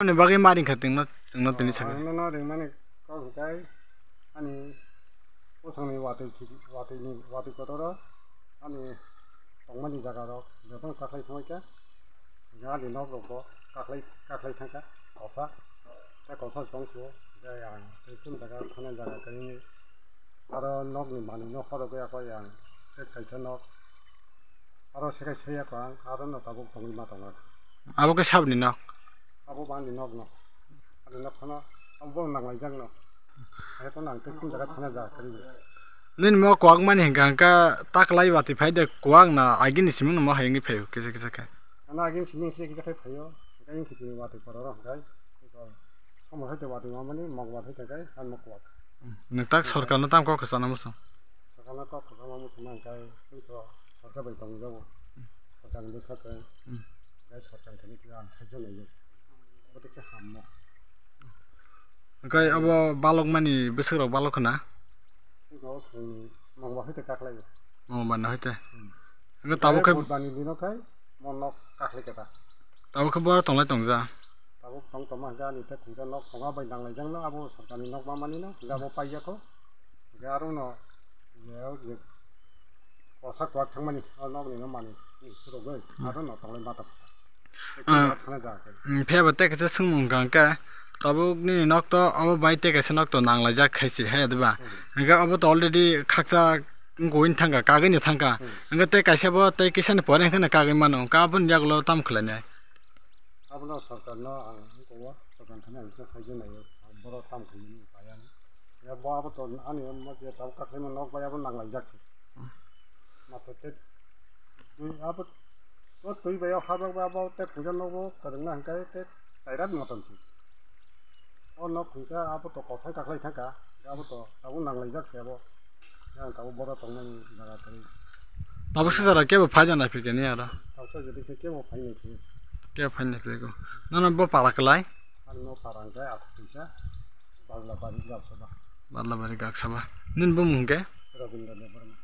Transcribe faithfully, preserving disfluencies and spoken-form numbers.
Ani bagwi ma ringkha tongno, tongno tini sakha. Ang nono ringmani kok hwnkhe ani bosongni watwi khibi, watwini, watwi kotoro ani tongmani jagarok jotono kaklai thangkha. Ani nokrokbo kaklai, kaklai thangkha kosa. Tei kosa tong suo, tei ang tei kunu jaga thana jaga kwrwini aro nokni manwino horogwi yakho yang tei kaisa nok. Aro se kai se yakho ang, aro no tabuk tongwi ma tongo. Abo khe saboni nok? Abo bani nok no. Ani nok phano abo bo nanglaijak no. Hai phano ang tei kunu jaga thana jaga kwrwi. Nini mo kwak mani hwnkha hwnkha taklai watwi phai de kwak na agini siming no mo hai wngwi phaio kisa kisa khe. Ano agini siming kisa kisa khe phaio. Hwnkhe wngkhe tini watwi kororo hwnkhe. Somo hai de watwi mamani mok watwi hwnkhe hai mo kwak. Nwng tak sorkarno tamo kok kwchana muchung? Sorkarno kok kwchana muchung nang khe tei to sorkar bai tongjago. Sorkarni bwsa se. Hmm. Tei sorkar thani khe ang saijo naiyo. Bote khe hammo. Hwnkhe abo balok mani bwswk rok balok khna? Tei to swkang mangba hai te kaklaio. Mangba no hai te. Hmm. Hwnkhe tabuk khe bani dino khai mo nok kaklai khe ta. Tabuk khe bora tonglai tongja. Tabuk tong tongma hwnkhe ani tei khungsa nok tonga bai nanglaijakno abo sorkarni nok mamani no hwnkhe abo paiyakho. Hwnkhe aro no je, je kosa kwak thangmani o nokni no mani phurugwi aro no tonglai ma tong. Ah, thana ja khe. Phiya ba tei kaisa swngmung hwnkha hwnkhe tabuk nini nok to abo bai tei kaisa nok to nanglaijak khai se he diba? Hmm. Hwnkhe abo to already khakchak wngwi thangkha, kagwi no thangkha. Hmm. Hwnkhe tei kaisa bo tei kisani pore hwnkhe no kagwi mano, hwnkhe aboni yagulo tamo khlainai? Abono sorkarno ang wngkha o, sorkar thani ang kisa saijo naio, ang borok tamo khlainani upai ani. Ya bo abo to ani ma je tabuk kaklaima nok bai abo nanglaijak se. Matha tei twi abo, o twi bai o habak bai abo tei khungsa nogo kwrwngna hwnkhe tei chairat motom se. O nok khungsa abo to kosai kaklai thangkha, abo to tabuk nanglaijak se abo. Yang tabuk boda tongnani jaga kwrwi. Tabuk se jora kebo phai jana phikeni aro. Tabuk se jodi khe kebo phai nai phikhe. Kebo phai nai phikhe. Nono bo para kwlai? Ano para hwnkhe athuk twisa. Barla bari gak saba. Barla bari gak saba. Nini bumung hwnkhe? Rabindra Debbarma.